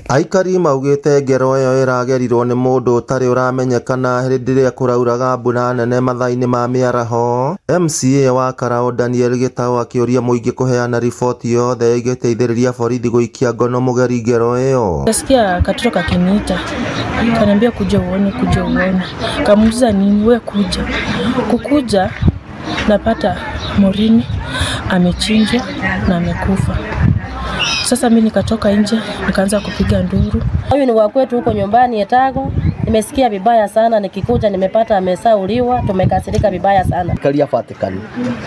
Aikari maugĩte ngero ĩyo ĩragerirwo nĩ mũndũ ũtarĩ ũramenyekana hĩndĩ ĩrĩa kũrauraga mbura nene mathaa-inĩ ma mĩaraho. MCA wa Karau Daniel Gitau akĩũria mũingĩ kũheana riboti yothe ĩngĩteithĩrĩria borithi gũikia ngono mũgeri ngero ĩyo. Nasikia katoto kakiniita, kaniambia kuja uone, kuja uone. Kamuuliza nini, we kuja. Kukuja napata Morini amechinjwa na amekufa. Sasa mimi nikatoka nje nikaanza kupiga nduru. Huyu ni wa kwetu huko nyumbani Etago. Nimesikia vibaya sana, nikikuja nimepata amesauliwa, tumekasirika vibaya sana. Karia Vatican.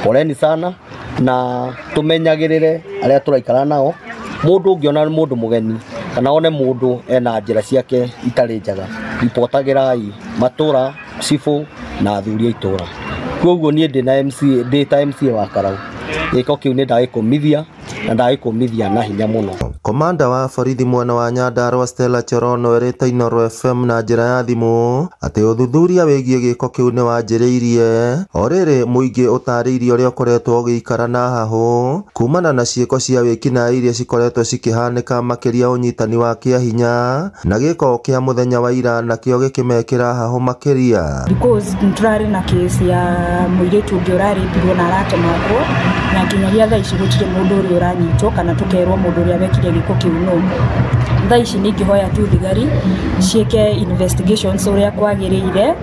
Poleni sana na tumenyagirire aria turaikara nao. Mundu ungiona mundu mugeni kana one mundu ena njira ciake itari njega, ripotagirai matura cibu na athuri a itura. Koguo nie ndina MCA, ndi ta MCA wa Karau, giko kiu ni ndagĩkũmithia na ndagĩkũmithia na hinya mũno. Komanda wa borithi mwena wa Nyandarua Stella Cherono erĩte Inooro FM na njĩra ya thimũ atĩ ũthuthuria wĩgiĩ gĩko kĩu nĩ wanjĩrĩirie. O rĩrĩ mũingĩ ũtarĩirie ũrĩa ũkoretwo ũgĩikara na hahũ kumana na ciĩko cia wĩkinaĩ iria cikoretwo cikĩhanĩka, makĩria ũnyitani wa kĩahinya na gĩko kĩa mũthenya wa ira nakĩo gĩkĩmekĩra hahũ makĩria. Because nĩtũrarĩ na case ya mũirĩtu ũngĩ ũrarĩpirwo na aratemangwo, na nginyagia thaa ici gũtirĩ mũndũ ũrĩa ũranyitwo kana tũkerwo mũndũ ũrĩa wekire gĩko kĩu nũ. Thaa ici ningĩhoya tu thigari ciĩke investigations ũrĩa kwagĩrĩire,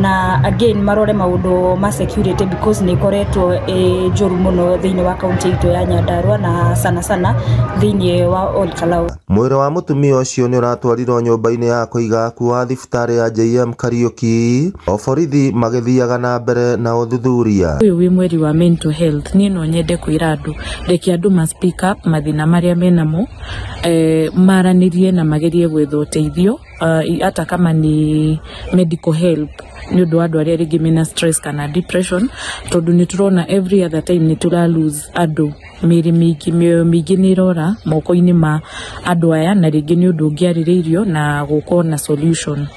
na again marore maũndũ ma security because nĩ ĩkoretwo ĩ njũru mũno thĩinĩ wa kaunti itũ ya Nyandarua na sana sana thĩinĩ wa Ol Kalou. Mwĩrĩ wa mũtumia ũcio nĩ ũratwarirwo nyũmba-inĩ ya kũiga akuũ wa thibitarĩ ya JM Kariuki, o borithi magĩthiaga na mbere na ũthuthuria. Ũyũ wĩ mweri wa mental health, niĩ no nyende kwĩra andũ, reke andũ ma speak up mathĩna marĩa menamo, maranĩrie na magerie gwetha ũteithio, hata kama ni medical help nĩ ũndũ wa andũ arĩa rĩngĩ mena stress kana depression, tondũ nĩ tũrona every other time nĩ tũra lose andũ, mĩĩrĩ mĩingĩ, mĩoyo mĩingĩ nĩ ĩrora moko-inĩ ma andũ aya, na rĩngĩ nĩ ũndũ ũngĩarĩrĩirio na gũkorwo na solution.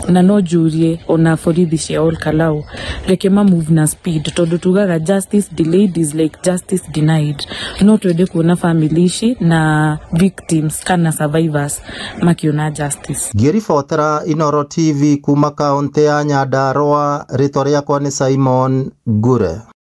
Na no njurie ona borithi cia Ol Kalou reke ma move na speed, tondũ tugaga justice delayed is like justice denied. No twende kuona family ici na victims kana survivors makiona justice. Ngĩribotera Inooro TV kuma kaunti ya Nyandarua, rĩtwa rĩakwa nĩ Simon Ngure.